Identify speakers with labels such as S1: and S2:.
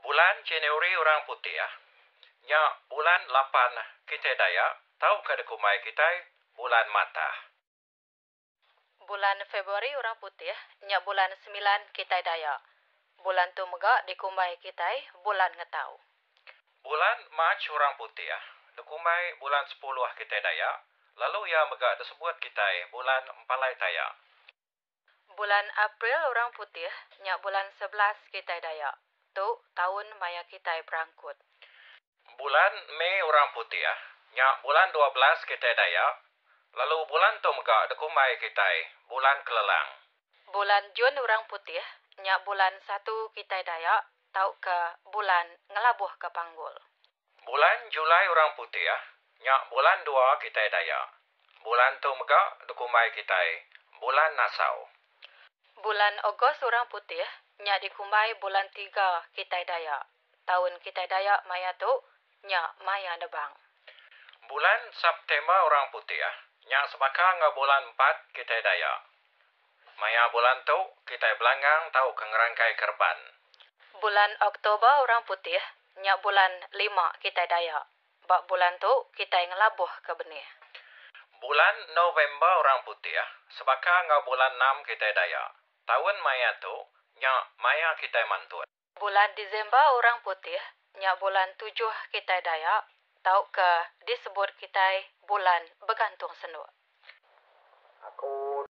S1: Bulan Januari orang putih nya bulan lapan kitai Dayak tauka dikumbai kitai bulan Matah.
S2: Bulan Februari orang putih nya bulan semilan kitai Dayak. Bulan tu mega dikumbai kitai bulan ngetau.
S1: Bulan Mac orang putih dikumbai bulan sepuluh kitai Dayak lalu iya mega disebut kitai bulan Empalai Taya.
S2: Bulan April orang putih nya bulan 11 kitai Dayak. Tu taun maya kitai berangkut.
S1: Bulan Mei orang putih nya bulan 12 kitai Dayak lalu bulan tu mega dikumbai kitai bulan kelelang.
S2: Bulan Jun orang putih nya bulan 1 kitai Dayak tauka bulan ngelabuh ke panggul.
S1: Bulan Julai orang putih nya bulan 2 kitai Dayak. Bulan tu mega dikumbai kitai bulan Nasau.
S2: Bulan Ogos orang putih nya dikumbai bulan 3 kitai Dayak. Taun kitai Dayak maya tu nya maya nebang.
S1: Bulan September orang putih nya sebaka enggau bulan 4 kitai Dayak. Maya bulan tu kitai belanggang tauka ngerangkai kerban.
S2: Bulan Oktober orang putih nya bulan 5 kitai Dayak. Ba bulan tu kitai ngelabuh ke benih.
S1: Bulan November orang putih sebaka enggau bulan 6 kitai Dayak. Taun maya tu nya maya kitai mantut.
S2: Bulan Disember orang putih nya bulan 7 kitai Dayak tauka disebut kitai bulan bergantung senduk.
S3: Aku.